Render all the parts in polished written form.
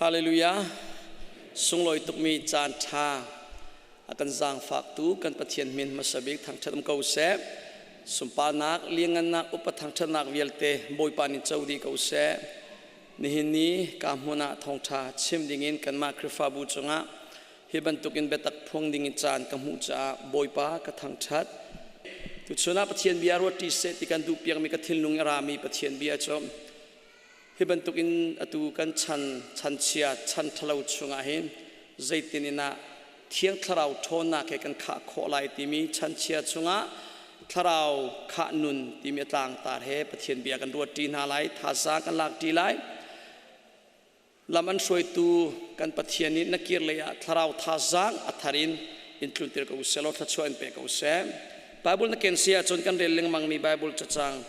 Hallelujah. Sunglawi tukmi caan ṭha a kan zaangfaktu kan Pathian min hmasa bik thangṭhat um ko seh. Sunparnak, liangngannak, upat thangṭhatnak vialte Bawipa nih co dih ko seh. Nihin ni ka hmun ah thawngṭha chim dingin kanmah Khrihfabu cungah hi bantukin biatak phuang dingin caan ka hmuh caah Bawipa ka thangṭhat. Tuchun ah Pathian bia ruat ṭi seh ti kan duhpiakmi ka thinlung i a rami Pathian bia cu hi bantukin atu kan chan chanchia chan ṭhalo chungah hin zeitin in ah Thiang Thlarau ṭhawnnak he kan khah khawh lai timi chanchia chungah Thlarau khah nun timi a tlangtar he Pathian bia kan ruat ṭi hna lai, thazaang kan lak ṭi lai. Lam an hruaitu kan Pathian nih na kir lei ah Thlarau thazaang a thar in in tluntir ko seh law thluachuah in pe ko seh. Bible na ken si ahcun kan rel lengmangmi Bible cacang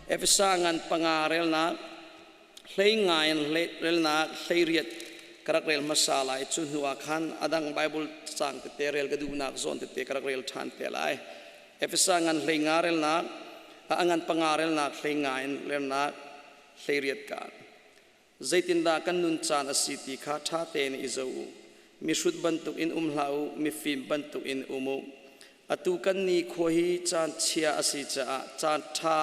Efesa ngan panga relnak hlei ngai in relnak 18 ka rak rel hmasa lai. Cu hnu ah khan a dang Bible cacang tete rel ka duhnak zawn tete ka rak rel ṭhan te lai. Efesa ngan hlei nga relnak a ngan panga relnak hlei nga in relnak 18 ka. Zeitindah kan nun caan a si ti kha ṭha tein i zoh u. Mihrut bantukin um hlah u, mifim bantukin um u. Atu kan ni khua hi caan chia a si caah caan ṭha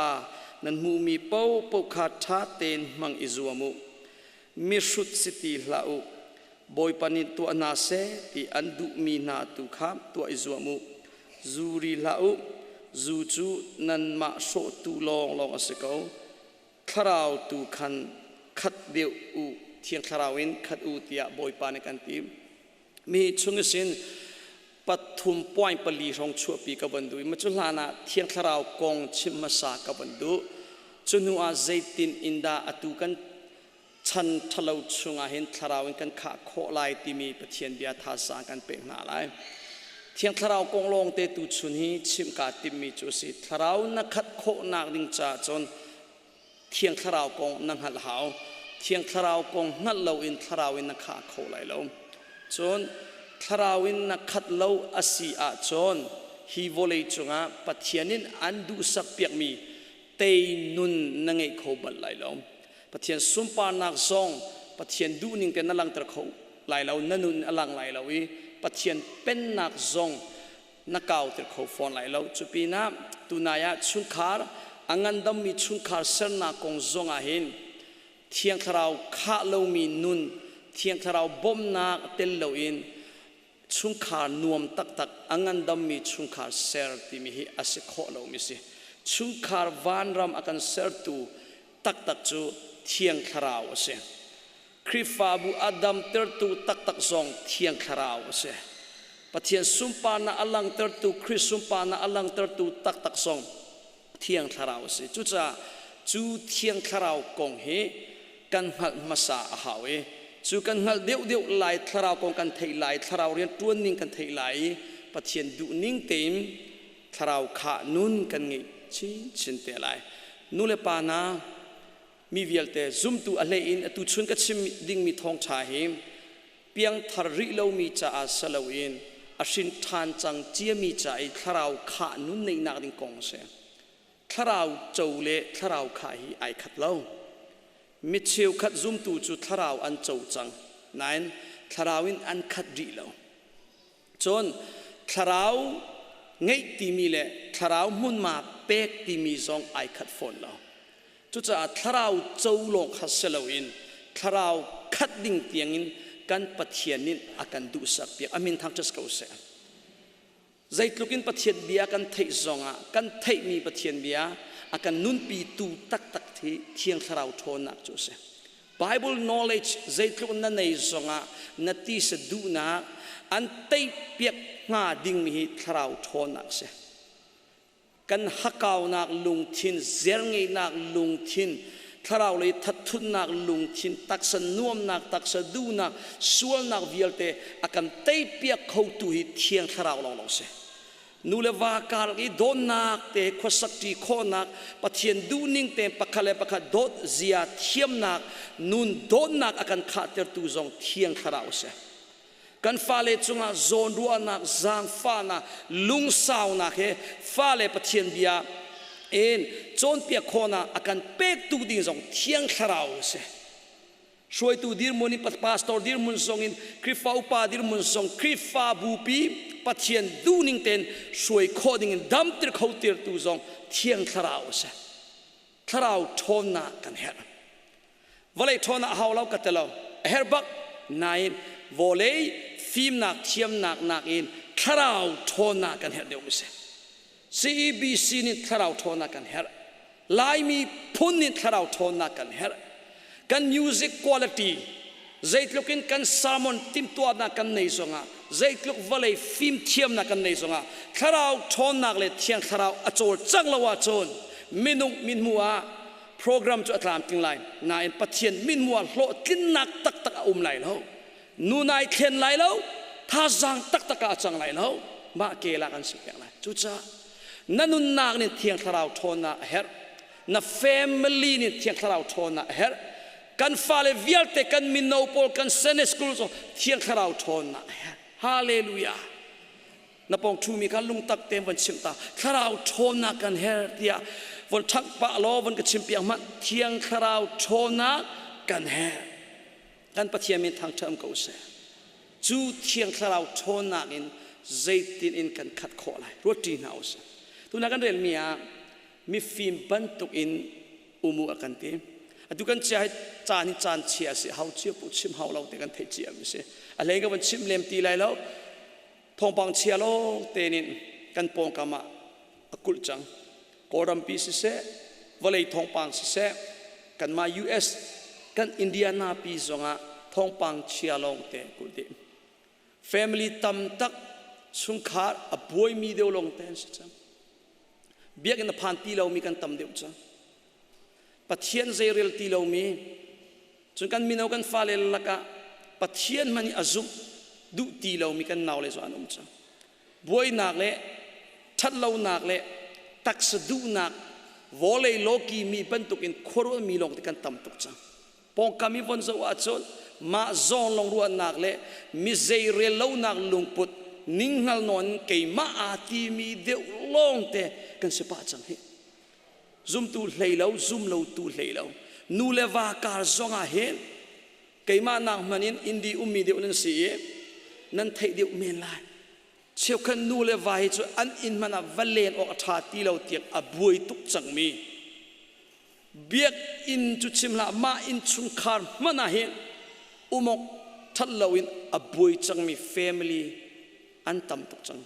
nan hmuhmi paohpaoh kha ṭha tein hmang i zuam u. Mihrut si ti hlah u. Bawipa nih tuah hna seh ti an duhmi hna tu kha tuah i zuam u. Zu ri hlah u. Zu cu nanmah hrawhtu lawnglawng a si ko. Thlarau tu khan khat deuh u, Thiang Thlarau in khat u tiah Bawipa nih kan ti. Mi chung sin pathum point pali hrawng chuahpi ka van duh i cu hlan ah Thiang Thlarau kong chim hmasa ka van duh. Cu hnu ah zeitin in dah atu kan chan ṭhalo chungah hin Thlarau in kan khah khawh lai timi Pathian bia thazaang kan pek hna lai. Thiang Thlarau kong lawng te tu chun hi chim kaa timmi cu a si. Thlarau na khat khawhnak ding caah cun Thiang Thlarau kong na hngalh hau. Thiang Thlarau kong hngalh loin Thlarau in na khah kho lai lo. Cun Thlarau in na khat lo a si ahcun hi vawlei cungah Pathian in an duhsak piakmi tei nun na ngei kho bal lai lo. Pathian sunparnak zong Pathian duhning te na langhter kho lai lo, na nun a lang lai lo i Pathian pennak zong na kauter kho fawn lai lo. Cu pinah tunai ah chungkhar a ngandammi chungkhar sernak kong zong ah hin Thiang Thlarau khah lomi nun, Thiang Thlarau bawmhnak tel loin chungkhar nuam taktak a ngandammi chungkhar ser timi hi a si khawh lomi si. Chungkhar vanram a kan sertu taktak cu Thiang Thlarau a si. Khrihfabu a damtertu taktak zong Thiang Thlarau a si. Pathian sunparnak a langhtertu, Khrih sunparnak a langhtertu taktak zong Thiang Thlarau a si. Cucaah cu Thiang Thlarau kong hi kan hngalh hmasa a hau i cu kan hngalh deuhdeuh lai, Thlarau kong kan theih lai, Thlarau rian ṭuan ning kan theih lai i Pathian duh ning tein Thlarau kha nun kan ngeih chinchin te lai. Nu le pa hna, mi vialte zumtu a hlei in atu chun ka chim dingmi thawngṭha hi piangthar rih lomi caah si loin a hrin ṭhan cang ciami ca i thlarau khah nun neihnak ding kong a si. Thlarau co le thlarau khah hi ai khat lo. Mi cheukhat zumtu cu thlarau an co cang, nain thlarau in an khat rih lo. Cun thlarau ngeih timi le thlarau hmunhma pek timi zong ai khat fawn lo. Cucaah thlarau co lawng kha si loin thlarau khat ding tiangin kan Pathian nih a kan duhsak piak. A min thangṭhat ko seh. Zeitluk in Pathian bia kan theih zongah kan theihmi Pathian bia a kan nunpitu taktak hi Thiang Thlarau ṭhawnnak cu a si. Bible knowledge zeitluk na nei zongah na tisa duhnak an teipiak hnga dingmi hi Thlarau ṭhawnnak a si. Kan hakaunak lungthin, zerngeihnak lungthin, thlarau lei thatthutnak lungthin, taksa nuamnak, taksa duhnak, sualnak vialte a kan teipiak khotu hi Thiang Thlarau lawnglawng si. Nu le va karlak i dawtnak te khuasak ṭi khawhnak, Pathian duhning te pakhat le pakhat dawt zia thiamnak, nun dawtnak a kan khahtertu zong Thiang Thlarau a si. Kan fale cungah zawnruahnak, zaangfahnak, lungsaunak he fale Pathian bia in cawnpiak khawhnak a kan pektu ding zong Thiang Thlarau a si. Hruaitu dirhmun in pastor dirhmun zong in Khrihfa upa dirhmun zong Khrihfa bupi Pathian duhning tein hruai khawh ding in damter kho tirtu zong Thiang Thlarau a si. Thlarau ṭhawnnak kan herh. Vawlei ṭhawnnak a hau lo ka ti lo. A herh bak. Nain vawlei fimnak thiamnak nakin thlarau ṭhawnnak kan herh deuh mi si. CEBC nih thlarau ṭhawnnak kan herh. Laimi phun nih thlarau ṭhawnnak kan herh. Kan music quality zeitluk in kan sermon timhtuahnak kan nei zongah zeitluk vawlei fimthiamnak kan nei zongah thlarau ṭhawnnak le thiang thlarau a cawlcangh lo ahcun minung mithmuh ah program cu a tlamtling lai nain Pathian mithmuh ah hlawhtlinnak taktak a um lai lo. Nu nai thlen lai lo, thazaang taktak ah a cang lai lo. Mah ke lak an si pek lai. Cucaah na nunnak nih Thiang Thlarau ṭhawnnak a herh. Na family nih Thiang Thlarau ṭhawnnak a herh. Kan fale vialte kan mino pawl kan Sunday school zong Thiang Thlarau ṭhawnnak a herh. Hallelujah. Na pawng ṭhumi kha lungtak tein von chimh ta. Thlarau ṭhawnnak kan herh tiah von ṭhangh pah law von ka chimpiak hmanh. Thiang Thlarau ṭhawnnak kan herh. Kan Pathian min thangṭhat um ko seh. Cu Thiang Thlarau ṭhawnnak in zeitin in kan khat khawh lai ruatṭi hna u sih. Tuna kan relmi ah mifim bantuk in um u a kan ti. Atu kan chia hi caan hi caan chia a si hau cia pu chim hau lo te kan theih cia mi si. A hlei ka van chim lem ti lai lo. Thawngpang chia lawng te nin kan pawngkam ah a kulh cang. Kawlrampi siseh, vawlei thawngpang siseh, kanmah US kan Indiana pi zongah thawngpang chia lawng te kulh dih. Family tam tak chungkhar a buaimi deuh lawng te an si cang. Biakinn a phan ti lomi kan tam deuh cang. Pathian zeirel ti lomi, cun kan mino kan fale lakah Pathian hmanh i a zumh duh ti lomi kan naule zong an um cang. Buainak le ṭhatlonak le taksa duhnak vawlei lawki mi bantukin khuaruahmi lawng te kan tam tuk cang. Pawngkam i von zoh ahcun mah zawn lawng ruahnak le mi zeirel lonak lungput ninghngal nawn in keimah aa timi deuh lawng te kan si pah cang hih. Zumtu hlei lo, zum lotu hlei lo. Nu le va kar zong ah hin keimah nak hmanh in Indi ummi deuh nan si i nan theih deuh men lai. Cheukhat nu le va hi cu an inn hmanh ah va len awk a ṭha ti lo tiang a buai tuk cangmi biakinn cu chim hlah mah innchungkhar hmanh ah hin umawk ṭhat loin a buai cangmi family an tam tuk cang.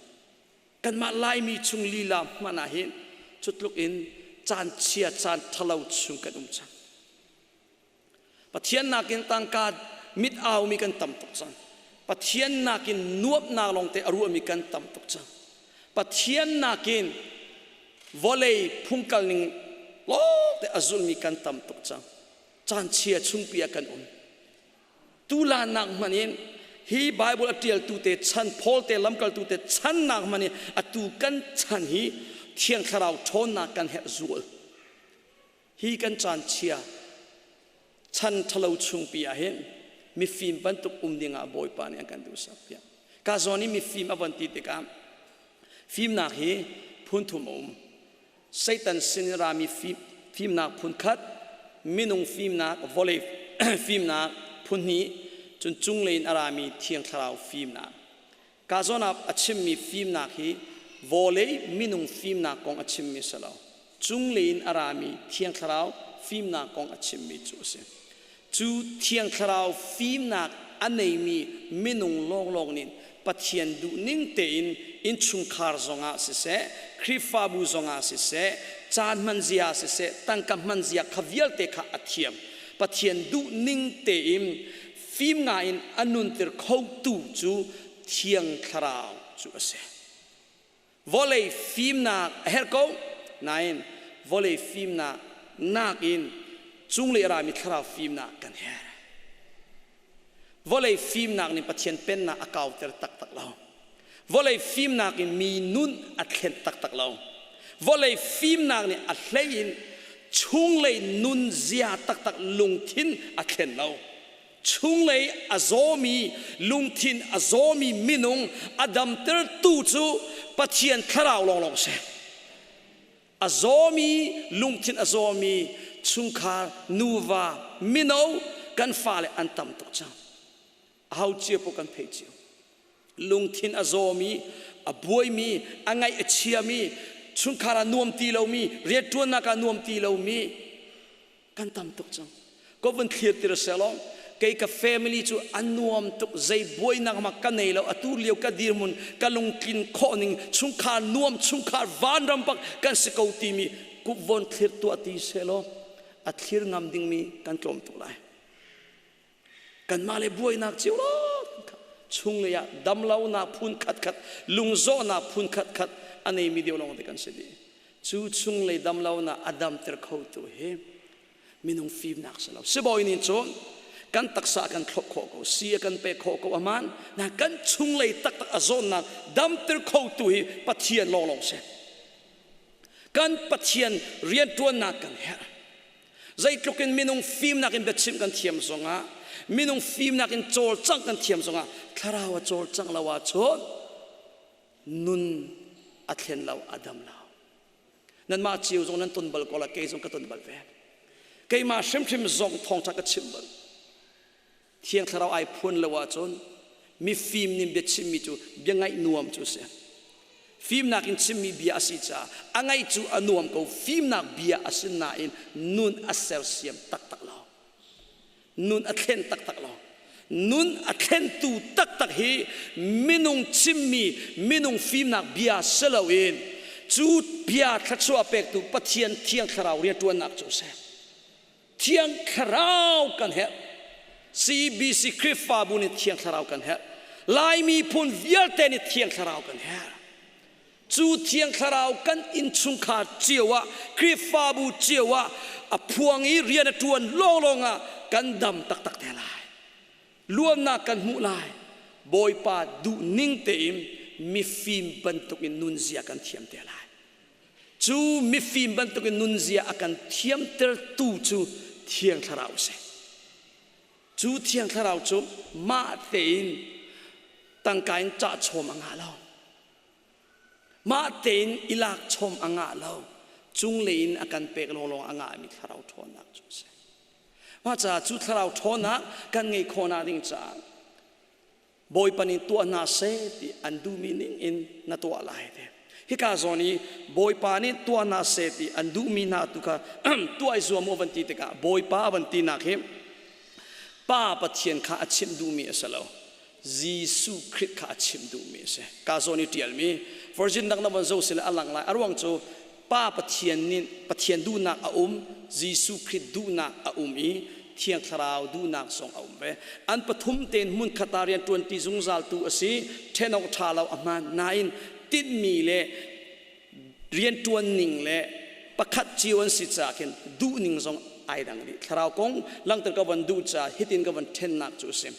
Kanmah Laimi chung lila hmanh ah hin cu tluk in caan chia caan ṭhalo chung kan um cang. Pathian nakin tangka mit aumi kan tam tuk cang. Pathian nakin nuamhnak lawngte a ruahmi kan tam tuk cang. Pathian nakin vawlei phungkal ning lawngte a zulmi kan tam tuk cang. Caan chia chungpi ah kan um. Tulanak hmanh in hi Bible a ṭialtu te chan Paul te lamkaltu te channak hmanh in atu kan chan hi Thiang Thlarau ṭhawnnak kan herh zual. Hi kan caan chia chan ṭhalo chungpi ah hin mifim bantuk um dingah Bawipa nih an kan duhsak piak. Ka zawn i mifim a von ti tikah fimnak hi phun thum a um. Satan sin in rami fimnak phun khat, minung fimnak, vawlei fimnak phun hnih, cun cunglei in a rami Thiang Thlarau fimnak. Ka zawn ah a chimmi fimnak hi vawlei minung fimnak kong a chimmi si lo. Cunglei in a rami Thiang Thlarau fimnak kong a chimmi cu a si. Cu Thiang Thlarau fimnak a neimi minung lawnglawng nih Pathian duhning tein innchungkhar zongah siseh, Khrihfabu zongah siseh, caan hmanzia siseh, tangka hmanzia kha vialte kha a thiam. Pathian duhning tein fim ngaiin a nunter khotu cu Thiang Thlarau cu a si. Vawlei fimnak a herh ko nain vawlei fimnak nakin cunglei a rami thlarau fimnak kan herh. Vawlei fimnak nih Pathian pennak a kauter taktak lo. Vawlei fimnak in mi nun a thlen taktak lo. Vawlei fimnak nih a hlei in chunglei nunzia taktak lungthin a thlen lo. Chunglei a zawmi lungthin a zawmi minung a damtertu cu Pathian thlarau lawnglawng si. A zawmi lungthin a zawmi chungkhar nuva mino Kan fale an tam tuk cang. Aho cio paoh kan theih cio. Lungthin a zawmi, a buaimi, a ngaih a chiami, chungkhar ah nuam ti lomi, rianṭuannak ah nuam ti lomi kan tam tuk cang. Ka vun thlir tir selaw kei ka family cu a nuam tuk, zei buainak ma ka nei lo, atu lio ka dirhmun ka lungtlin khawh ning, chungkhar nuam, chungkhar vanram bak kan si ko timi kut von thlir tuah ti selaw a thlir ngam dingmi kan tlawm tuk lai. Kanmah le buainak cio chunglei ah damlonak phun khatkhat, lungzawhnak phun khatkhat a neimi deuh lawng te kan si dih. Cu chunglei damlonak a damter khotu hi minung fimnak si lo. Sibawi nih cun kan taksa kan thlop khawh ko, si a kan pek khawh ko, aman na kan chunglei taktak a zawnnak damter khotu hi Pathian lawnglawng si. Kan Pathian rianṭuannak kan herh. Zeitluk in minung fimnak in biachimh kan thiam zongah, minung fimnak in cawlcangh kan thiam zongah, thlarau a cawlcangh lo ahcun nun a thlen lo, a dam lo. Nanmah cio zong nan ton bal ko la, kei zong ka ton bal ve. Keimah hrimhrim zong thawngṭha ka chim bal. Thiang Thlarau ai phuan lo ahcun mifim nih biachimmi cu bia ngaih nuam cu a si. Fimnak in chimmi bia a si caah a ngaih cu a nuam ko. Fimnak bia a si nain nun a sersiam taktak lo. Nun a thlen taktak lo. Nun a thlentu taktak hi minung chimmi minung fimnak bia si loin cu bia thluachuah pektu Pathian Thiang Thlarau rianṭuannak cu a si. Thiang Thlarau kan herh. CBC Khrihfabu nih Thiang Thlarau kan herh. Lai miphun vialte nih Thiang Thlarau kan herh. Cu Thiang Thlarau kan innchungkhar cio ah, Khrihfabu cio ah a phuang i rian a ṭuan lawnglawng ah kan dam taktak te lai. Luannak kan hmuh lai. Bawipa duh ning tein mifim bantukin nunzia kan thiam te lai. Cu mifim bantukin nunzia a kan thiamtertu cu Thiang Thlarau a si. Cu Thiang Thlarau cu mah tein tangka in cah chawm a ngah lo. Mah tein i lak chawm a ngah lo. Cunglei in a kan pek lawnglawng a ngahmi Thlarau ṭhawnnak cu a si. Mah caah cu Thlarau ṭhawnnak kan ngeih khawhnak ding caah Bawipa nih tuah hna seh ti an duhmi ning in na tuah lai ti. Hika zawn i Bawipa nih tuah hna seh ti an duhmi hna tu kha tuah i zuam u van ti tikah Bawipa van tinak hi Pa Pathian kha a chimh duhmi a si lo. Jesuh Khrih kha a chimh duhmi a si. Ka zawn i ṭialmi virgin dang na von zoh sile a lang lai. A ruang cu Pa Pathian nih Pathian duhnak a um, Jesuh Khrih duhnak a um i Thiang Thlarau duhnak zong a um ve. An pathum tein hmunkhat ah rian ṭuanṭi zungzaltu a si. Ṭhen awk ṭha lo a hmaan nain tinhmi le rianṭuan ning le pakhat cio an si caah khin duhning zong ai dang dih. Thlarau kong langhter ka van duh caah hitin ka van ṭhennak cu a si.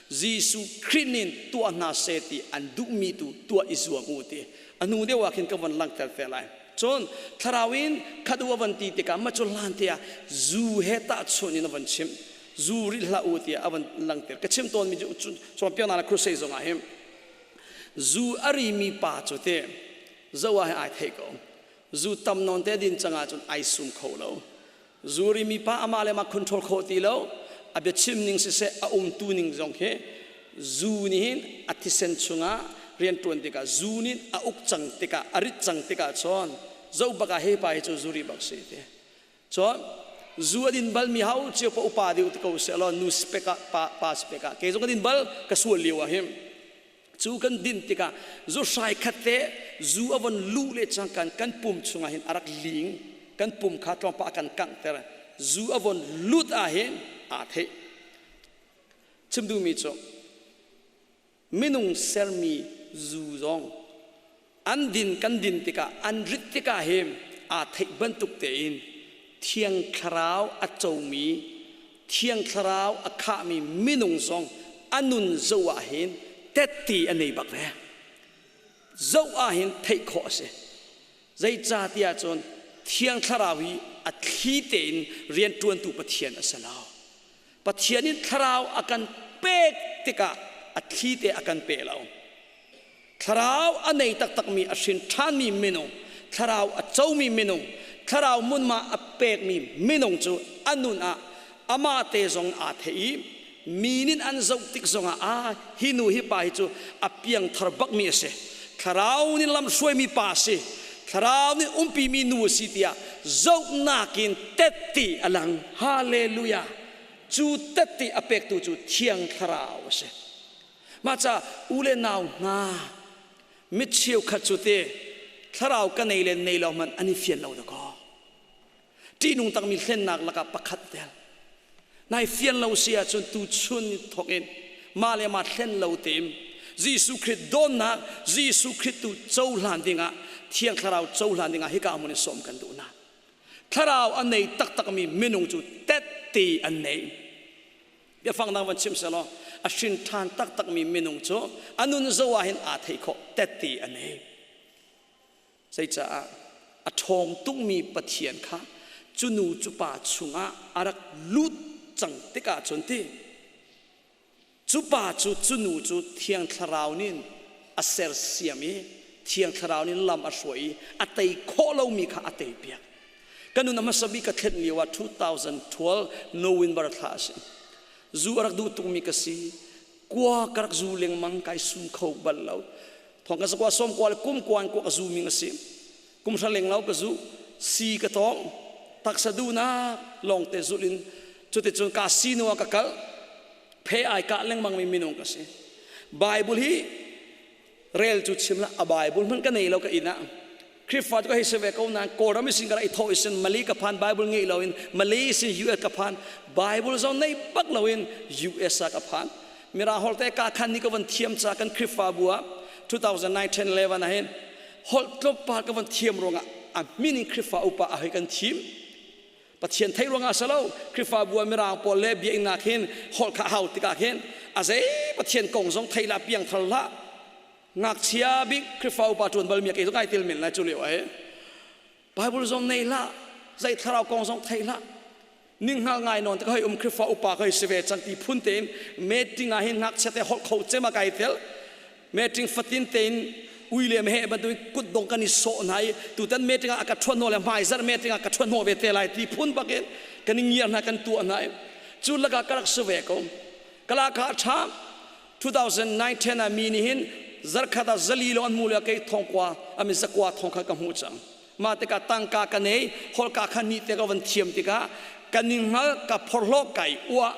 Jesuh Khrih nih tuah hna seh ti an duhmi tu tuah i zuam u ti a hnu deuh ah khin ka von langhter te lai. Cun thlarau in khat u a van ti tikah mah cu hlan tiah zu he tahchunh in a van chimh. Zu ri hlah u tiah a van langhter. Ka chim tawnmi cu cawnpiaknak le crusade zong ah hin zu a rimi pa cu te zo ah hin ai theih ko. Zu tam nawn te din cang ahcun ai sum kho lo. Zu rimi pa amah le mah control khawh ti lo. A biachim ning siseh a umtu ning zong hi zu nih hin a thisen chungah rianṭuan tikah zu nih a uk cang tikah a rit cang tikah cun zo bak ah he pa hi cu zuri bak si ti. Cun zu a din bal mi hau cio pa upa deuh ti ko seh law nu spek ah pa pa spek ah kei zong ka din bal ka sual lio ah hin cu kan din tikah zu hrai khat te zu a von luh le cang kan kan pum chungah hin a rak ling kan pum kha tlawmpal a kan kanghter zu a von lut ah hin aa theih. Chim duhmi cu minung sermi zu zong an din kan din tikah an rit tikah hin aa theih bantuk tein Thiang Thlarau a comi Thiang Thlarau a khahmi minung zong a nun zoh ah hin tette a nei bak ve. Zoh ah hin theih khawh a si. Zeicahtiah cun Thiang Thlarau hi a thli tein rianṭuantu Pathian a si lo. Pathian in thlarau a kan pek tikah a thli te a kan pe lo. Thlarau a nei taktakmi a hrin ṭhanmi minung, thlarau a comi minung, thlarau munma a pekmi minung cu a nun ah Amah te zong aa thei i mi nih an zoh tik zongah a hi nu hi pa hi cu a piangthar bakmi a si. Thlarau nih lam hruaimi pa a si. Thlarau nih umpimi nu a si tiah zohnak in tette a lang. Hallelujah. Cu tette a pektu cu Thiang Thlarau a si. Mah ca u le nau hna mit cheukhat cu te thlarau ka nei le nei lo hmanh an i fian lo dakaw. Ṭihnung takmi hlennak lakah pakhat tel. Nai fian lo si ahcun tuchun thawk in mah le mah hlen lo tein Jesuh Khrih dawnnak Jesuh Khrih tu cohlan dingah Thiang Thlarau cohlan dingah hika hmun in sawm kan duh hna. Thlarau a nei taktakmi minung cu tette an nei. Biafang dang van chim selaw a hrin ṭhan taktakmi minung cu a nun zo ah hin aa thei khawh tette a nei. Zeicaah a ṭhawng tukmi Pathian kha cu nu cu pa chungah a rak lut cang tikah cun ti cu pa cu cu nu cu Thiang Thlarau nih a sersiam i Thiang Thlarau nih lam a hruai i a tei khawh lomi kha a teipiak. Ka nun a hmasa bik ka thlen lio ah 2012 November thla a si. Zu a rak duh tukmi ka si. Kua ka rak zu lengmang kai sum kho bal lo. Thong ka zakua som kwa le kum kuan kwa ka zu ming a si. Kum hra leng lo ka zu. Si ka tong. Taksa duhnak lawng te zulh in cuticun ka sinu ah ka kal. Phe ai kah lengmang mi minung ka si. Bible hi rel cu chim la a Bible hmanh ka nei lo ka inn ah. Khrihfa cu ka hei si ve ko nain Kawlram isin ka rak i thawh isin Malay ka phan Bible ngei loin Malay isin US ka phan Bible zong nei bak loin US ah ka phan. Mirang holh te ka khan ni ka van thiam ca kan Khrihfabu ah 2009 10 11 ah hin holh tlawmpal ka van thiam ruangah a min in Khrihfa upa a hei kan thim. Pathian theih ruangah si lo Khrihfabu ah mirang pawl le biakinn khin holh kha hau tikah khin a zei Pathian kong zong thei lah piang thar hlah ngakchia bik Khrihfa upa ṭuan bal mi kei zong kai tel men lai cu lio ai Bible zong nei hlah zei thlarau kong zong thei hlah ning hngal ngai non te ka hoi um Khrihfa upa ka hoi si ve cang ti phun tein meeting ah hin ngakchia te holh kho cem a kai tel meeting fatin tein ui le meh bantukin kut dong kan i sawh hna i tutan meeting ah a ka ṭhuan hnawh le hmai zarh meeting ah ka ṭhuan hnawh ve te lai ti phun bakin kan i ngiar hna kan tuah hna i cu lakah ka rak si ve ko kala kha a ṭha 2009-10 ah mi nih hin zarkhat ah zali lawng an hmu le kei thongkua ami zakua thong kha ka hmuh cang mah tikah tangka ka nei holka kha ni te ka van thiam tikah ka ning hngal ka phorhlawk kai uah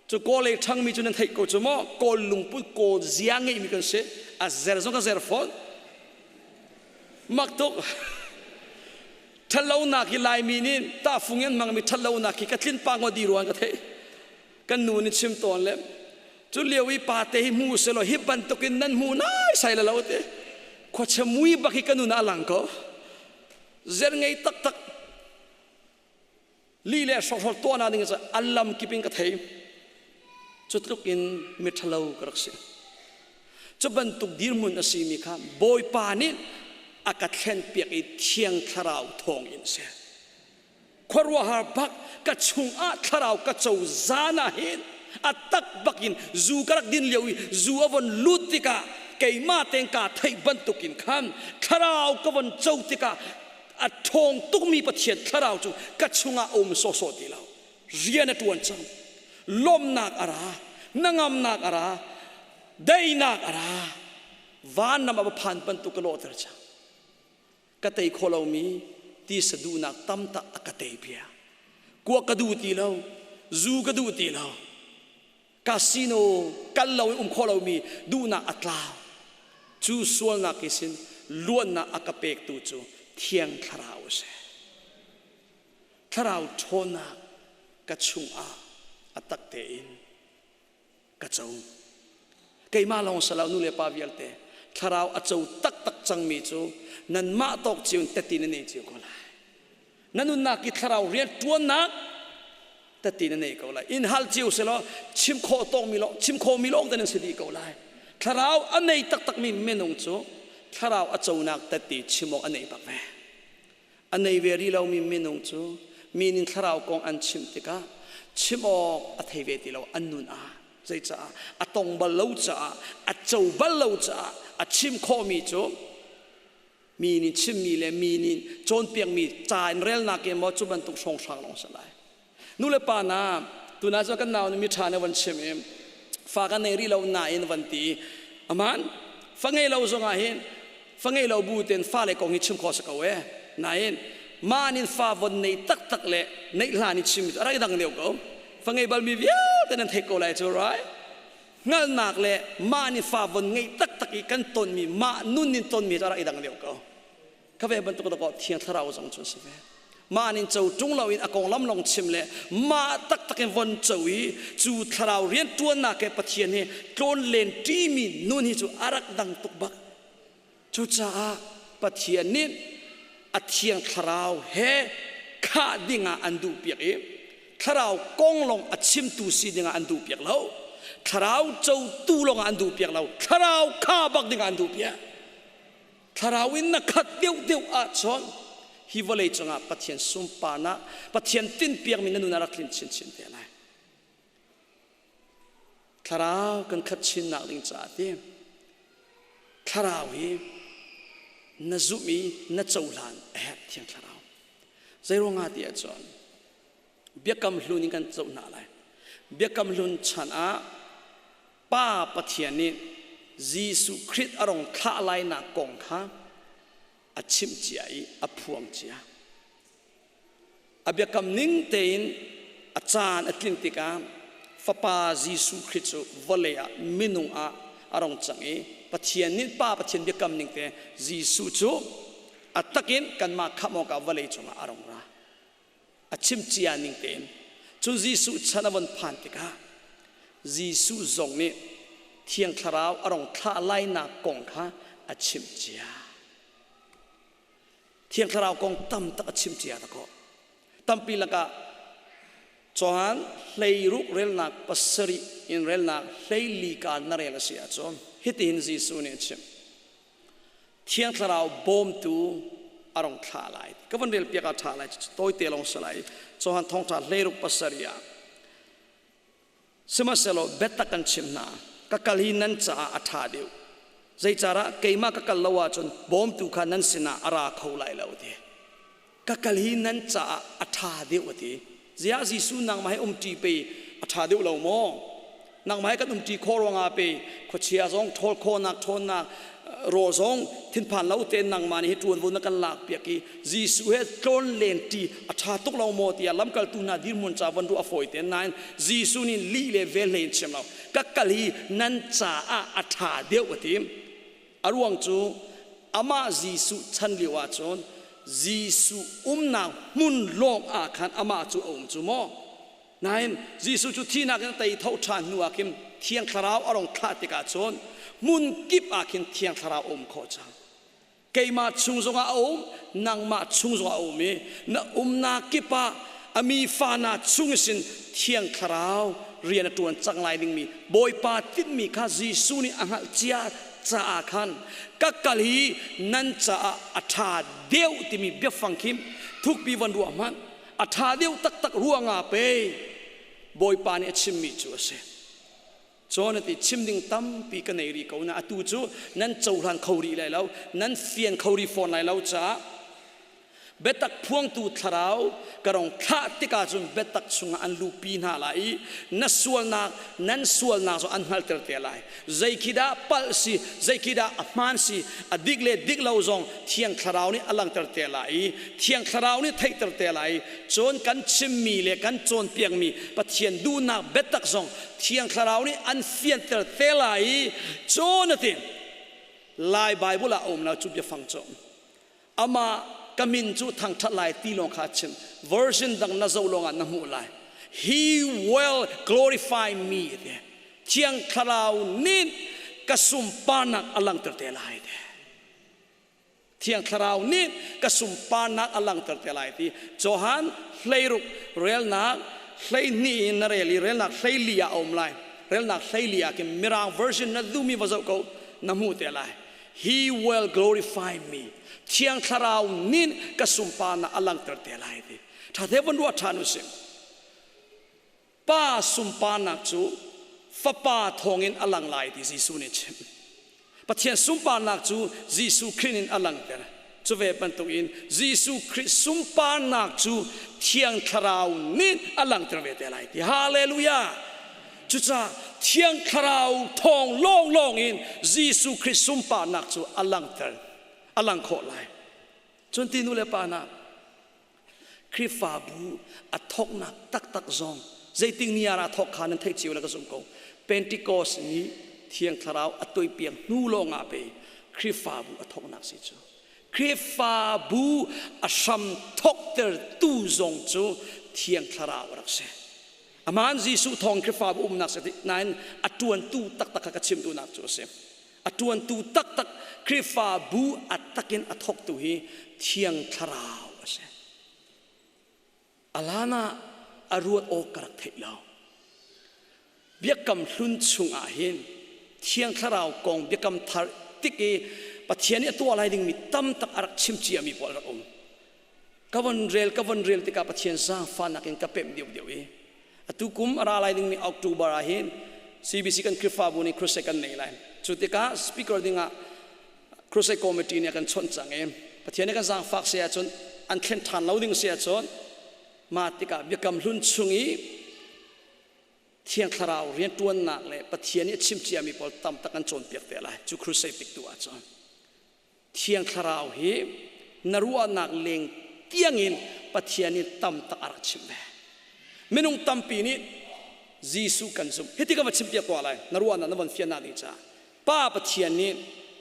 cu kawl lei ṭhangmi cu nan theih ko cu maw kawl lungput kawl zia ngeimi kan si a zer zong ka zer fawn mak tuk ṭhatlonak hi laimi nih tahfung in hmangmi ṭhatlonak hi ka tlin pa ngawt di ruang ka theih Kan nu nih chim tawn le cu lio i pate hi hmu selaw hi bantukin nan hmu nai sai la lo te khuachia mui bak hi ka nun ah a lang ko zer ngei taktak li le hrokhrawl tuah na ding cu a lam kip in ka thei cu tluk in miṭhalo ka rak si cu bantuk dirhmun a simi kha Bawipa nih a ka thlenpiak i Thiang Thlarau thawng in si Khuaruahhar bak ka chungah thlarau ka co zan ah hin a tak bak in zu ka rak din lio i zu a von lut tikah keimah tein kaa theih bantukin khan thlarau ka von co tikah a ṭhawng tukmi Pathian thlarau cu ka chungah a um sawhsawh ti lo. Rian a ṭuan cang. Lawmhnak a ra, hnangamnak a ra, daihnak a ra. Van ram a va phan bantuk ka lawhter cang. Ka tei kho lomi tisa duhnak tam tak a ka tei piak. Kuak ka duh ti lo, zu ka duh ti lo, casino kal lo in um kho lomi duhnak a tlau. Cu sualnak i sin luatnak a ka pektu cu Thiang Thlarau a si. Thlarau ṭhawnnak ka chungah a tak tein ka co. Keimah lawng si lo nu le pa vialte thlarau a co taktak cangmi cu nanmah tawk cio in teti na nei cio ko lai. Na nunnak i thlarau rian ṭuannak teti na nei ko lai. In hal cio selaw chim khawh tawkmi lawng chim khawhmi lawng te nan si dih ko lai. Thlarau a nei taktakmi minung cu thlarau a conak teti chim awk a nei bak ve. A nei ve rih lomi minung cu mi nih thlarau kong an chimh tikah chim awk a thei ve ti lo an nun ah zeicah a tong bal lo caah a co bal lo caah a chim khawhmi cu mi nih chimmi le mi nih cawnpiakmi ca in relnak in maw cu bantuk hrawnghrang lawng si lai. Nu le pa na tuna cu kan nau nih mi ṭha na van chim i fa kan nei rih lo nain van ti aman fa ngei lo zongah hin fa ngei lo bu ten fa le kong hi chim kho si ko e nain mah nin fa von nei taktak le neih hlan i chim a rak i dang deuh ko. Fa ngei bal mi vialte nan theih ko lai cu, right? Hngalhnak le mah nih fa von ngeih taktak i kan tonmi, mah nun in tonmi cu a rak i dang deuh ko. Kha ve bantuk dawkaw Thiang Thlarau zong cu a si ve. Mah nin co ṭung loin a konglam lawng chim le mah taktak in von co i cu thlarau rianṭuannak he Pathian he tlawn len ṭimi nun hi cu a rak dang tuk bak. Cucaah Pathian nih a Thiang Thlarau he khah dingah an duhpiak i thlarau kong lawng a chimtu si dingah an duhpiak lo. Thlarau cotu lawngah an duhpiak lo. Thlarau kha bak dingah an duhpiak. Thlarau in na khat deuhdeuh ahcun hi vawlei cungah Pathian sunparnak, Pathian tinhpiakmi na nun ah rak tlin chinchin te lai. Thlarau kan khat chinnak ding caah ti Thlarau hi na zumh i na cohlan a herh. Thiang Thlarau zeiruangah ti ahcun Biakam Hlun in kan zoh hna lai. Biakam Hlun chan ah Pa Pathian nih Jesuh Khrih a rong thlah lainak kong kha a chimh cia i a phuang cia. A biakam ning tein a caan a tlin tikah Fapa Jesuh Khrih cu vawlei ah minung ah a rong cang i Pathian nih Pa Pathian biakam ning te Jesuh cu a takin kanmah khamh awkah vawlei cungah a rong ra. A chim cia ning tein cun Jesuh chan a von phan tikah Jesuh zong nih Thiang Thlarau a rong thlah lainak kong kha a chimh cia. Thiang Thlarau kong tam tak a chim cia ta ko. Tampi lakah Johan 16 relnak 7 in relnak 14 ka na rel a si ahcun hitihin Jesuh nih a chim. Thiang Thlarau bawmtu a rong thlah lai. Ka van rel piak ah ṭha lai, tawite lawng si lai. Johan thawngṭha 16 7 ah Sihmanhsehlaw biatak kan chimh hna, ka kal hi nan caah a ṭha deuh. Zeicarah keimah ka kal lo ahcun bawmtu kha nan sinah a ra kho lai lo ti. Ka kal hi nan caah a ṭha deuh a ti. Ziah Jesuh nangmah he umṭi pei a ṭha deuh lo maw? Nangmah he kan umṭi khawh ruangah pei khuachia zong ṭhawl khawhnak ṭhawnnak rawl zong thinphan lo tein nangmah nih hi ṭuanvo na kan lakpiak i Jesuh he tlawn lenṭi a ṭha tuk lo maw tiah lamkaltu hna dirhmun ca von ruah a fawi te nain Jesuh nih lih le vel hlei in chim lo. Ka kal hi nan caah a ṭha deuh a ti. A ruang cu amah Jesuh chan lio ahcun Jesuh umnak hmun lawng ah khan amah cu a um cu maw? Nain Jesuh cu thihnak in a tei tho ṭhan hnu ah khin Thiang Thlarau a rong thlah tikah cun hmun kip ah khin Thiang Thlarau a um khawh cang. Keimah chung zongah a um, nangmah chung zongah a um i na umnak kip ah a mi fa na chung sin Thiang Thlarau rian a ṭuan cang lai dingmi Bawipa tinhmi kha Jesuh nih a hngalh cia caah khan ka kal hi nan caah a ṭha deuh timi biafang khi thukpi van ruah hmanh. A ṭha deuh taktak ruangah pei Bawipa nih a chimmi cu a si. Cun a ti, chim ding tampi ka nei rih ko na atu cu nan cohlan kho rih lai lo, nan fian kho rih fawn lai lo caah biatak phuangtu thlarau ka rong thlah tikah cun biatak chungah an luhpi hna lai i na sualnak, nan sualnak cu an hngalhter te lai. Zei khi dah palh si, zei khi dah a hmaan si, a dik le dik lo zong Thiang Thlarau nih a langhter te lai i Thiang Thlarau nih theihter te lai i cun kan chimmi le kan cawnpiakmi Pathian duhnak biatak zong Thiang Thlarau nih an fianter te lai i cun a ti. Lai Bible ah a um lo cu biafang cu. Amah ka min cu thangṭhat lai ti lawng kha a chim. Version dang na zoh lawngah na hmuh lai. He will glorify me ti. Thiang Thlarau nih ka sunparnak a langhter te lai ti. Thiang Thlarau nih ka sunparnak a langhter te lai ti. Johan 16 relnak 12 in na rel i relnak 14 ah a um lai. Relnak 14 ah khin Mirang version na duhmi va zoh ko na hmuh te lai. He will glorify me. Thiang Thlarau nih ka sunparnak a langhter te lai ti. Ṭha te von ruah ṭhan usih. Pa sunparnak cu Fapa thawngin a lang lai ti Jesuh nih a chim. Pathian sunparnak cu Jesuh Khrih in a langhter. Cu ve bantukin Jesuh Khrih sunparnak cu Thiang Thlarau nih a langhter ve te lai ti. Hallelujah! Cucaah Thiang Thlarau thawng lawnglawng in Jesuh Khrih sunparnak cu a langhter, a lang khawh lai. Cun ti nu le pa hna, Khrihfabu a thawknak taktak zong zeiting ni ah thawk kha nan theih cio le ka zumh ko. Pentecost ni Thiang Thlarau a tuaipiak hnu lawng ah pe Khrihfabu a thawknak si cu. Khrihfabu a hram thawktertu zong cu Thiang Thlarau a rak si. Aman Jesuh thawng Khrihfabu umnak si nain a ṭuantu taktak kha ka chim duhnak cu a si. A ṭuantu taktak Khrihfabu a takin a thawktu hi Thiang Thlarau a si. Alan ah a ruat awk ka rak theih lo. Biakam hlun chungah hin Thiang Thlarau kong biakam thar tik i Pathian nih a tuah lai dingmi tam tak a rak chim ciami pawl a rak um. Ka von rel ka von rel tikah Pathian zaangfahnak in ka pemh deuhdeuh i atu kum a ra lai dingmi October ah hin CBC kan Khrihfabu nih crusade kan nei lai. Cu tikah speaker dingah crusade committee nih a kan chawnh cang i Pathian nih kan zaangfak si ahcun an thlen ṭhan lo ding si ahcun mah tikah biakam hlun chung i Thiang Thlarau rianṭuannak le Pathian nih a chim ciami pawl tam tak an cawnpiak te lai cu crusade tik tu ahcun. Thiang Thlarau hi na ruahnak leng tiangin Pathian nih tam tak a rak chimh ve. Minung tampi nih Jesuh kan zumh. Hiti ka va chimpiak tuah lai. Na ruahnak na von fiannak ding caah. Pa Pathian nih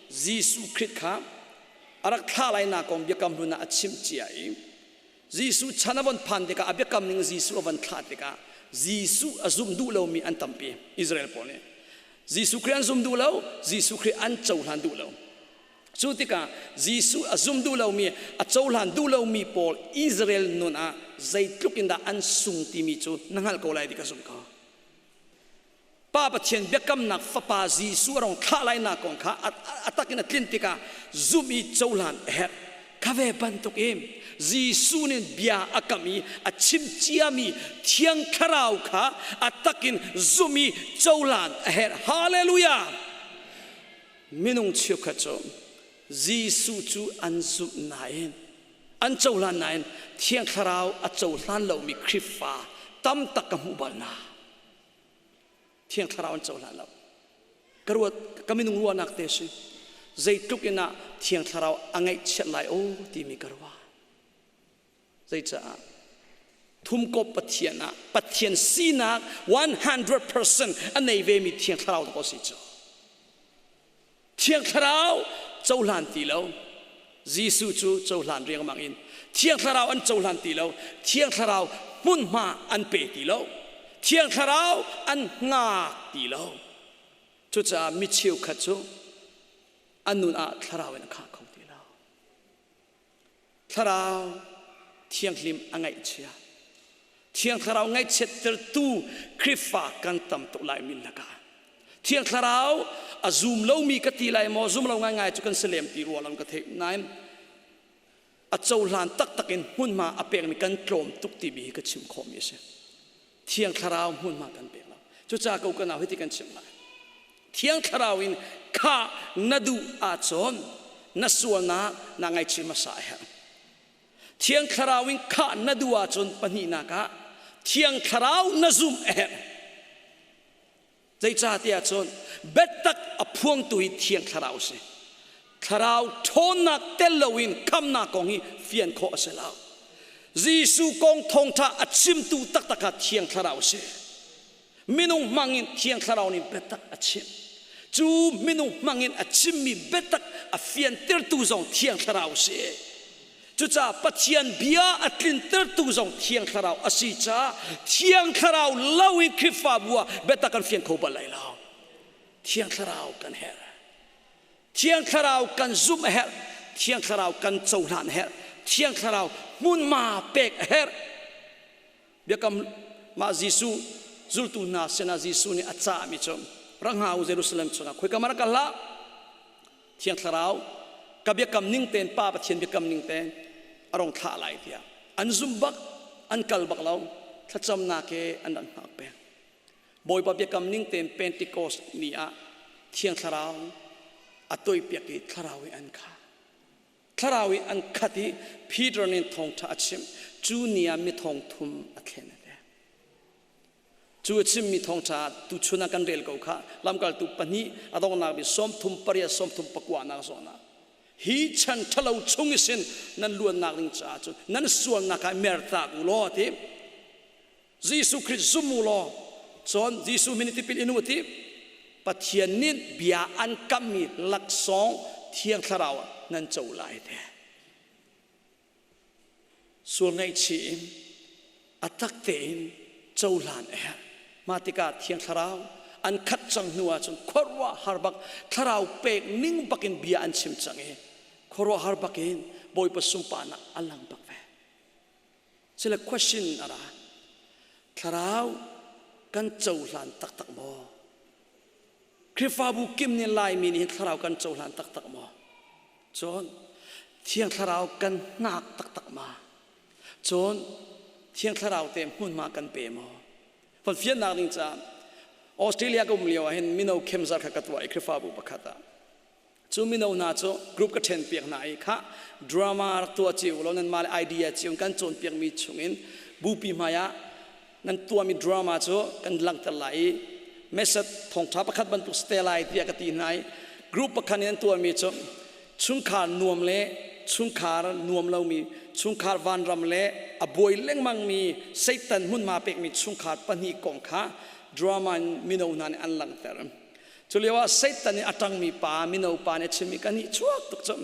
Jesuh Khrih kha a rak thlah lainak kong biakam hlun ah a chimh cia i Jesuh chan a von phan tikah a biakam ning Jesuh a von thlah tikah Jesuh a zum duh lomi an tampi Israel pawl nih. Jesuh Khrih an zum duh lo, Jesuh Khrih an cohlan duh lo. Cu tikah Jesuh a zum duh lomi, a cohlan duh lomi pawl Israel nun ah zeitluk in dah an sung timi cu na hngalh ko lai ti ka zumh ko. Pa Pathian biakamnak Fapa Jesuh a rong thlah lainak kong kha a tak in a tlin tikah zumh i cohlan a herh. Kha ve bantuk in Jesuh nih bia a kam i a chim ciami Thiang Thlarau kha a tak in zumh i cohlan a herh. Hallelujah! Minung cheukhat cu Jesuh cu an zumh nain an cohlan nain Thiang Thlarau a cohlan lomi Khrihfa tam tak ka hmuh bal hna. Thiang Thlarau an cohlan lo. Ka ruat ka minung ruahnak te si. Zeitluk in ah Thiang Thlarau a ngaihchiat lai o timi ka ruah. Zeicaah thumkop Pathian ah Pathian sinak 100% a nei vemi Thiang Thlarau ko si cu. Thiang Thlarau cohlan ti lo. Jesuh cu cohlan riangmang in Thiang Thlarau an cohlan ti lo. Thiang Thlarau hmunhma an pe ti lo. Thiang Thlarau an hngak ti lo. Cucaah mi cheukhat cu an nun ah Thlarau in a khah kho ti lo. Thlarau Thianghlim a ngaihchia. Thiang Thlarau ngaihchiattertu Khrihfa kan tam tuk lai min lakah. Thiang Thlarau a zum lomi ka ti lai maw zum lo ngaingai cu kan si lem ti rua lo ka theih nain a cohlan taktak in hmunhma a pekmi kan tlawm tuk timi hi ka chim khawhmi a si. Thiang Thlarau hmunhma kan pek lo. Cucaah ko ka nau hiti kan chim lai. Thiang Thlarau in khah na duh ahcun na sualnak na ngaihchih hmasa a herh. Thiang Thlarau in khah na duh ahcun pahnihnak ah Thiang Thlarau na zumh a herh. Zeicahtiah cun biatak a phuangtu hi Thiang Thlarau a si. Thlarau ṭhawnnak tel loin khamnak kong hi fian khawh a si lo. Jesuh kong thawngṭha a chimtu taktak kha Thiang Thlarau a si. Minung hmangin Thiang Thlarau nih biatak a chim. Cu minung hmangin a chimmi biatak a fiantertu zong Thiang Thlarau a si. Cucaah Pathian bia a tlintertu zong Thiang Thlarau a si caah Thiang Thlarau loin Khrihfabu ah biatak kan fian kho bal lai lo. Thiang Thlarau kan herh. Thiang Thlarau kan zumh a herh. Thiang Thlarau kan cohlan a herh. Thiang Thlarau hmunhma pek a herh. Biakam mah Jesuh zultu hna sinah Jesuh nih a cahmi cu rak hngah u Jerusalem chungah khoika ma rak kal hlah. Thiang Thlarau ka biakam ning tein Pa Pathian biakam ning tein a rong thlah lai tiah an zum bak an kal bak lo thlacamnak he an rak hngak peng. Bawipa biakam ning tein Pentecost ni ah Thiang Thlarau a toipiak i Thlarau i an kha. Thlarau i an khat i Peter nih thawngṭha a chimh. Cu ni ah mi thong thum a thlen a ti. Cu a chimmi thawngṭha tuchun ah kan rel ko kha lamkaltu pahnih a donghnak bi 38 39 nak zawn ah hi chan ṭhalo chung i sin nan luannak ding caah cun nan sualnak ah mertak u law ti Jesuh Khrih zum u law cun Jesuh min i tipil in u ti Pathian nih bia an kammi laksawng Thiang Thlarau ah nan co lai te. Sual ngaihchih in a tak tein cohlan a herh. Mah tikah Thiang Thlarau an khat cang hnu ahcun khuaruahhar bak thlarau pek ning bakin bia an chim cang i khuaruahhar bakin Bawipa sunparnak a lang bak ve. Sile question a ra. Thlarau kan cohlan taktak maw? Khrihfabu kim nih Laimi nih hin thlarau kan cohlan taktak maw? Cun Thiang Thlarau kan hngak taktak ma? Cun Thiang Thlarau te hmunhma kan pe maw? Von fiannak ding caah Australia ka um lio ah hin mino khemzar kha ka tuah i Khrihfabu pakhat ah cu mino hna cu group ka ṭhen piak hna i kha drama rak tuah cio law nanmah le idea cio kan cawnpiak mi chungin bupi hmai ah nan tuahmi drama cu kan langhter lai i message thawngṭha pakhat bantuk si te lai tiah ka ti hna i group pakhat nih an tuahmi cu chungkhar nuam le chungkhar nuam lomi chungkhar vanram le a buai lengmangmi Satan hmunhma pekmi chungkhar pahnih kong kha drama in mino hna nih an langhter. Cu lio ah Satan nih a ṭangmi pa mino pa nih a chimmi kan nih chuak tuk cu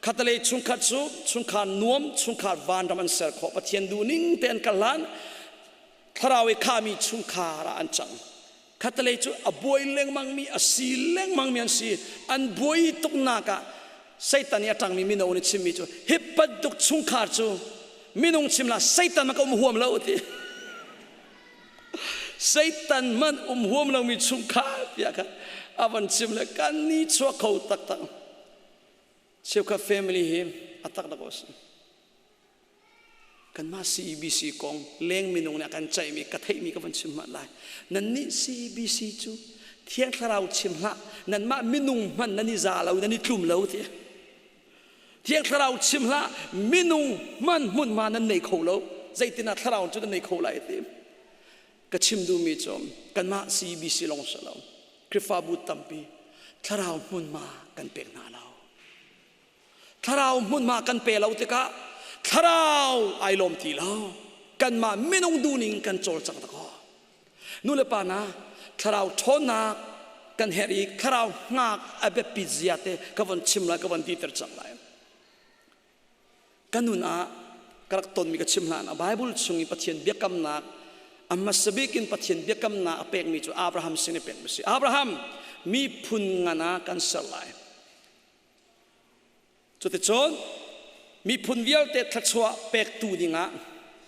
khatalei chungkhat cu chungkhar nuam chungkhar vanram an ser khawh Pathian duhning te an kal hlan thlarau i khami chungkhar ah an cang khatalei cu a buai lengmangmi a si lengmangmi an si an buai tuknak ah Satan i a ṭangmi mino nih chimmi cu hi bantuk chungkhar cu minung chim la Satan man ka um huam lo ti Satan hmanh um huam lomi chungkhar tiah khan a van chim le kan ni chuak kho taktak. Cheukhat family hi a tak dak si. Kanmah CEBC kong leng minung nih a kan ceihmi ka theihmi ka van chim hmanh lai. Nannih CEBC cu Thiang Thlarau chim hlah nanmah minung hmanh nan i za lo nan i tlum lo ti. Thiang Thlarau chim hlah minung hman hmunhma nan nei kho lo zeitin ah thlarau cu nan nei kho lai ti ka chim duhmi cu kanmah CBC lawng si lo Khrihfabu tampi thlarau hmunhma kan pek hna lo thlarau hmunhma kan pe lo tikah thlarau ai lawm ti lo kanmah minung duhning kan cawlcang tak Nu le pa na thlarau ṭhawnnak kan herh i thlarau hngak a biapit zia te ka von chim lai ka von titer cang lai. Ka nun ah ka rak tonmi ka chim hlan ah Bible chung i Pathian biakamnak a hmasa bik in Pathian biakamnak a pekmi cu Abraham sin i pekmi si. Abraham miphun ngan ah kan ser lai. Cuticun miphun vialte thluachuah pektu dingah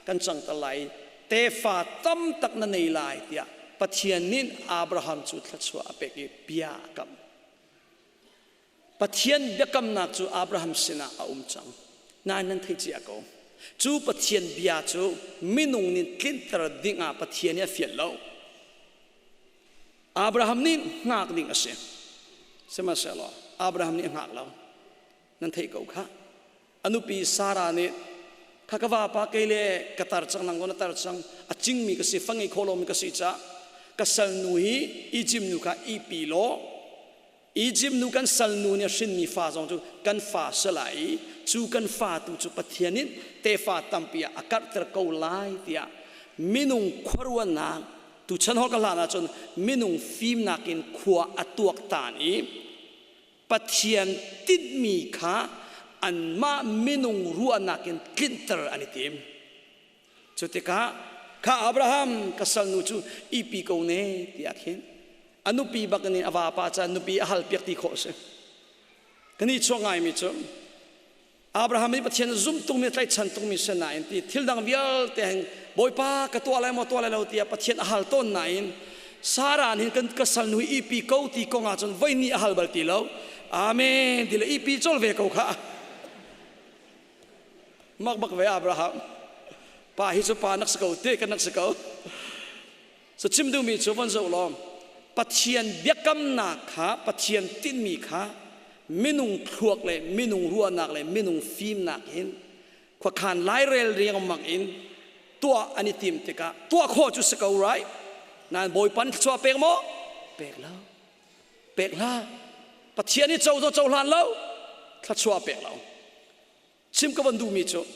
kan cangter lai i tefa tam tak na nei lai tiah Pathian nih Abraham cu thluachuah a pek i bia a kam. Pathian biakamnak cu Abraham sinah a um cang. Nain nan thei cia ko. Cu Pathian bia cu minung nih tlinter dingah Pathian nih a fial lo. Abraham nih hngak ding a si. Sihmanhsehlaw Abraham nih a hngak lo. Nan theih ko kha. A nupi Sarah nih kha ka vapa kei le ka tar cang nang na tar cang a cingmi ka si fa ngei kho lomi ka si caah ka salnu hi Izipt nu kha ihpi law Izipt nu kan salnu nih a hrinmi fa zong cu kan fa si lai i cu kan fa tu cu Pathian nih tefa tampi ah a karhter ko lai tiah minung khuaruahnak tuchan hol ka hlan ahcun minung fimnak in khua a tuaktan i Pathian tinhmi kha anmah minung ruahnak in tlinter an i tim. Cu tikah kha Abraham ka salnu cu ipi ko ne tiah khin a nupi bak in a vapa ca nupi a hal piak ti khawh a si. Kan i chuak ngaimi cu Abraham nih Pathian zum tungmi tlaihchan tungmi si nain ti thil dang vialte hin Bawipa ka tuah lai maw tuah lai lo tiah Pathian a hal tawn nain Sarah nih kan ka salnu hi ipi ko ti kong ah cun voi nih a hal bal ti lo. Amen ti le ipi col ve ko kha. Mak bak ve Abraham. Pa hi cu pa nak si ko te kan nak si ko. So chim duhmi cu von zoh law Pathian biakamnak kha Pathian tinhmi kha Minung thluak le minung ruahnak le minung fimnak in khuakhan lairel riangmang in tuah an i tim tikah tuah khawh cu si ko right? Nain Bawipa nih thluachuah pek maw? Pek lo. Pek hlah. Pathian i co cohlan lo, thluachuah pek lo. Chim ka van duhmi cu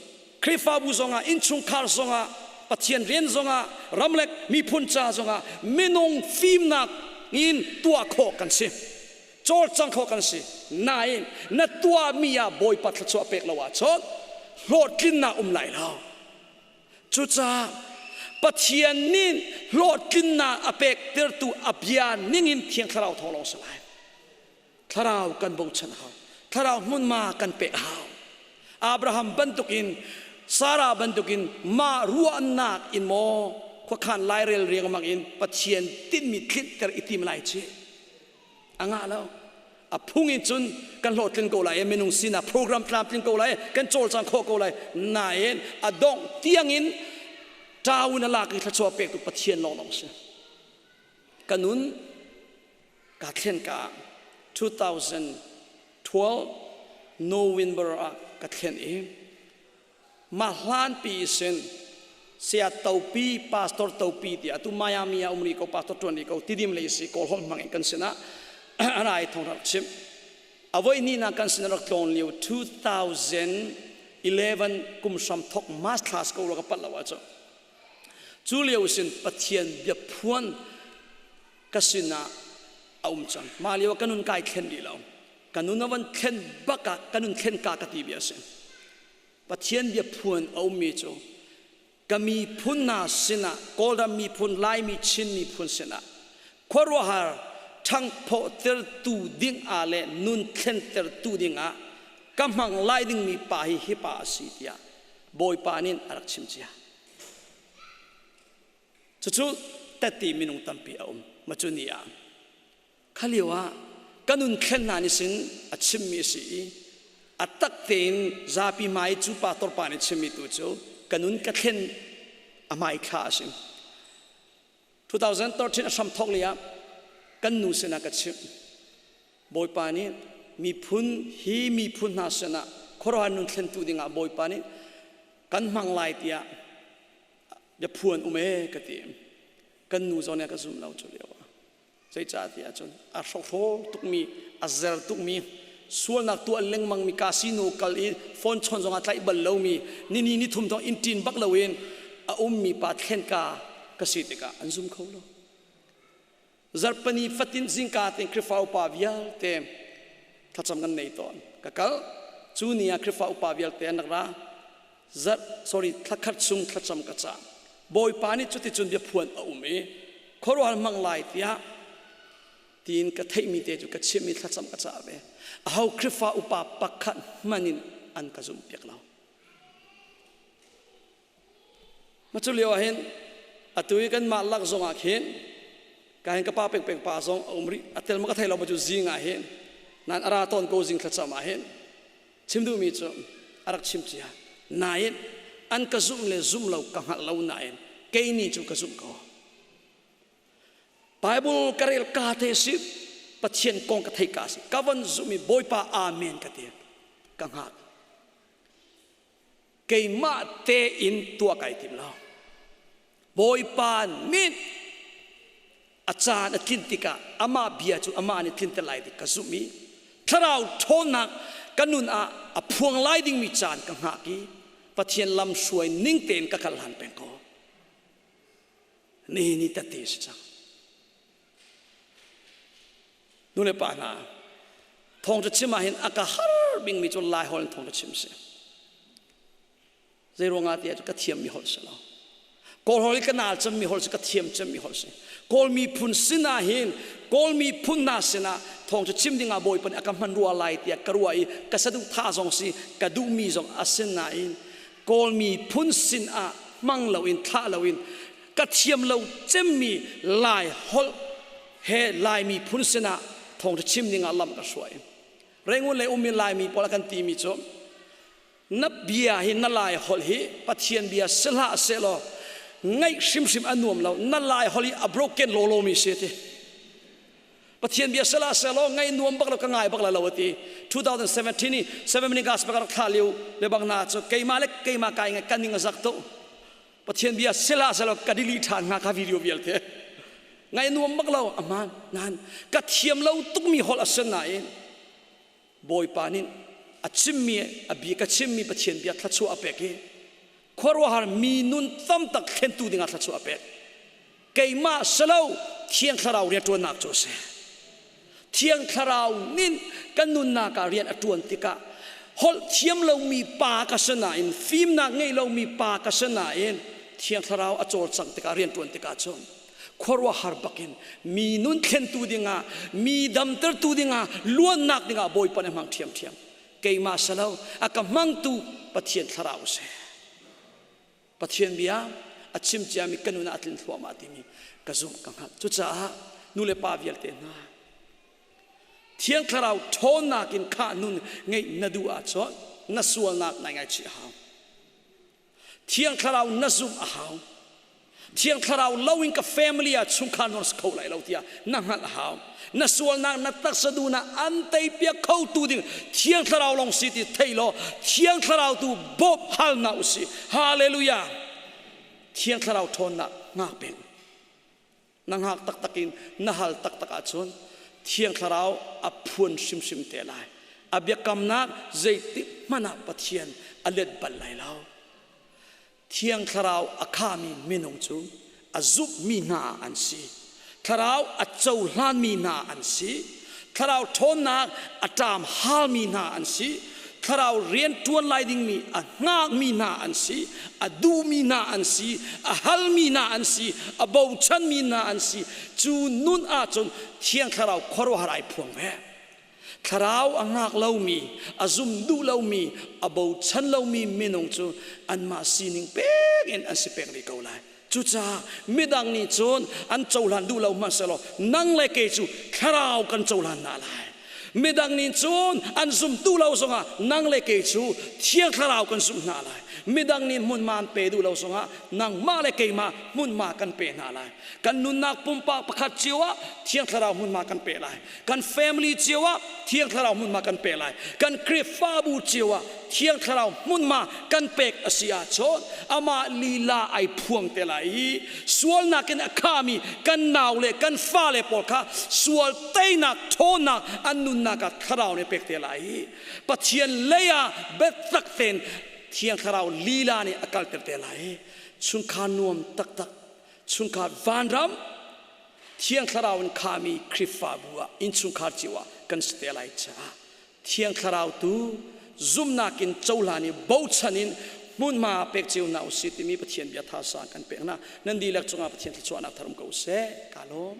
Khrihfabu zongah, innchungkhar zongah, Pathian rian zongah, ramlek miphun ca zongah minung fimnak in tuah khawh kan si. Cawlcang khawh kan si. Nain na tuahmi ah Bawipa thluachuah pek lo ahcun hlawhtlinnak um lai lo. Cucaah Pathian nih hlawhtlinnak a pektertu a bia ningin Thiang Thlarau thawng lawng si lai. Thlarau kan bochan hau. Thlarau hmunhma kan pek hau. Abraham bantukin Sarah bantukin mah ruahnak in maw khuakhan lairel riangmang in Pathian tinhmi tlinhter i tim lai ci. A ngah lo. A phung in cun kan hlawhtlin ko lai i minung sinak program tlamtling ko lai kan cawlcang khawh ko lai nain a dongh tiangin ṭau in a lak i thluachuah pektu Pathian lawnglawng si. Ka nun kaa thlen ka ah 2012 November ah ka thlen i mah hlanpi sin saya topi pastor topi tiah atu Miami ah um rih ko pastor tuan rih ko tidim lei si kawl holh hmang in kan sinah rai thong rak chim avoi ni na kan sin rak tlawn lio 2011 kum hram thok March thla ko ro ka pat lo ah cu cu lio sin Pathian bia phuan ka sinah a um cang. Mah lio ah ka nun kai thlen rih lo. Ka nun a van thlen bak ah ka nun thlen ka ka ti bia a si. Pathian bia phuan a ummi cu ka miphun hna sinah Kawlram miphun Laimi Chin miphun sinah khuaruahhar ṭhangphawhtertu ding ah le nun thlentertu ding ah ka hmang lai dingmi pa hi hi pa a si tiah Bawipa nih a rak chim cia. Cucu tette minung tampi a um. Macuni ah kha lio ah ka nun thlen hna nih sin a chimmi a si i a tak tein zapi hmai cu pastor pa nih chimmi tu cu ka nun ka thlen a hmai thla a si. 2013 a hram thawk li ah kan nu sinah ka chimh. Bawipa nih miphun hi miphun hna sinah khuaruahhar nun thlentu dingah Bawipa nih kan hmang lai tiah biaphuan um ee ka ti. Kan nu zong nih a ka zum lo cu lio ah. Zeicah ti ahcun a hrokhrawl tukmi, a zer tukmi, sualnak tuah lengmangmi casino kal i phone chawn zong a tlaih bal lomi, nini ni thum thong inn ṭin bak loin a ummi pa thlenka ka si tikah an zum kho lo. Zarhpini fatin zingka tein Khrihfa upa vialte thlacam kan nei tawn. Ka kal. Cu ni ah Khrihfa upa vialte an rak ra. Zarh sorry thlakhat chung thlacam ka cah. Bawipa nih cuticun biaphuan a um i khuaruahhar hmang lai tiah tiin ka theihmi te cu ka chimh i thlacam ka cah ve. Aho Khrihfa upa pakhat hmanh in an ka zumhpiak lo. Ma cu lio ah hin atu i kanmah lak zong ah khin ka hin ka pa pengpeng pa zong a um rih a tel ma ka thei lo ma cu zing ah hin nan ara tawn ko zing thlacam ah hin chim duhmi cu a rak chim cia nain an ka zumh le zumh lo ka hngalh lo nain kei ni cu ka zumh ko Bible ka rel ka te si Pathian kong ka thei ka si ka van zumh i Bawipa amen ka ti ka hngak Keimah tein tuah kai tim lo. Bawipa nih a caan a tlin tikah amah bia cu amah nih tlinter lai ti ka zumh i thlarau ṭhawnnak ka nun ah a phuang lai dingmi caan ka hngak i Pathian lamhruai ning tein ka kal hlan peng ko. Nihin ni tette si cang. Nu le pa hna, thawngṭha chim ah hin a ka har bingmi cu Lai holh in thawngṭha chim si. Zei ruangah tiah cu ka thiammi holh si lo. Kawl holh i ka naal cemmi holh si ka thiam cemmi holh si. Kawl miphun sinah hin Kawl miphun hna sinah thawngṭha chim dingah Bawipa nih a ka hman rua lai tiah ka ruah i ka saduhthah zong si ka duhmi zong a si nain Kawl miphun sinah hmang loin thlah loin ka thiam lo cemmi Lai holh he Lai miphun sinah thawngṭha chim dingah lam ka hruai. Rangoon lei ummi Laimi pawl a kan timi cu na bia hi na Lai holh hi Pathian bia si hlah sehlaw ngaih hrimhrim a nuam lo na Lai holh hi a broken lawlaw mi si ti. Pathian bia sela selaw ngai nuam bak lo ka ngai bak la lo ati. 2017 i 7 minute gospel ka rak thlah lio le bang na cu keimah le keimah kai ngai kan ning a zak to. Pathian bia sela selaw ka delete ṭhan hnga ka video vialte. Ngai nuam bak lo aman nan ka thiam lo tukmi holh a si nain Bawipa nih a chimmi a bia ka chimmi Pathian bia thluachuah a pek i khuaruahhar mi nun tam tak thlentu dingah thluachuah a pek. Keimah silo Thiang Thlarau rianṭuannak cu a si. Thiang Thlarau nih kan nunnak ah rian a ṭuan tikah holh thiam lomi pa ka si nain fimnak ngei lomi pa ka si nain Thiang Thlarau a cawlcangh tikah rianṭuan tikah cun khuaruahhar bakin mi nun thlentu dingah mi damtertu dingah luannak dingah Bawipa nih a hmang ṭhiamṭhiam. Keimah silo a ka hmangtu Pathian Thlarau a si. Pathian bia a chim ciami ka nun ah a tlin thluahmah timi ka zumh ka hngalh. Cucaah nu le pa vialte hna Thiang Thlarau ṭhawnnak in khah nun ngeih na duh ahcun na sualnak nai ngaichih a hau. Thiang Thlarau na zumh a hau. Thiang Thlarau loin ka family ah chungkhar nuam si kho lai lo tiah na hngalh a hau. Na sualnak na taksa duhnak an teipiak khotu ding Thiang Thlarau lawng si ti thei law Thiang Thlarau tu bawmh hal hna usih. Hallelujah. Thiang Thlarau ṭhawnnak hngak peng. Na hngak taktak in na hal taktak ahcun Thiang Thlarau a phuan hrimhrim te lai. A biakamnak zeitik hmanh ah Pathian a let bal lai lo. Thiang Thlarau a khami minung cu a zumhmi hna an si. Thlarau a cohlanmi hna an si. Thlarau ṭhawnnak a ṭam halmi hna an si. Thlarau rian ṭuan lai dingmi a hngakmi hna an si. A duhmi hna an si. A halmi hna an si. A bochanmi hna an si. Cu nun ahcun Thiang Thlarau khuaruahhar ai phuang ve. Thlarau a ngak lomi, a zum duh lomi, a bochan lomi minung cu anmah sining pek in an si pek rih ko lai. Cucaah midang nih cun an cohlan duh lo hmanhsehlaw nang le kei cu thlarau kan cohlan hna lai. Midang nih cun an zum duh lo zongah nang le kei cu Thiang Thlarau kan zumh hna lai. Midang nih hmunhma an pe duh lo zongah nangmah le keimah hmunhma kan pe hna lai. Kan nunnak pumpak pakhat cio ah Thiang Thlarau hmunhma kan pe lai. Kan family cio ah Thiang Thlarau hmunhma kan pe lai. Kan Khrihfabu cio ah Thiang Thlarau hmunhma kan pek a si ahcun amah lila ai phuang te lai i sualnak in a khami kan nau le kan fale pawl kha sual teinak ṭhawnnak an nunnak ah Thlarau nih pek te lai i Pathian lei ah biatak tein Thiang Thlarau lila nih a kalter te lai i chungkhar nuam taktak chungkhar vanram Thiang Thlarau in khami Khrihfabu ah innchungkhar cio ah kan si te lai caah Thiang Thlarau tu zumhnak in cohlan i bochan in hmunhma pek cio hna usih timi Pathian bia tha sang kan pek hna. Nan dihlak cungah Pathian thluachuahnak thar um ko seh. Ka lawm.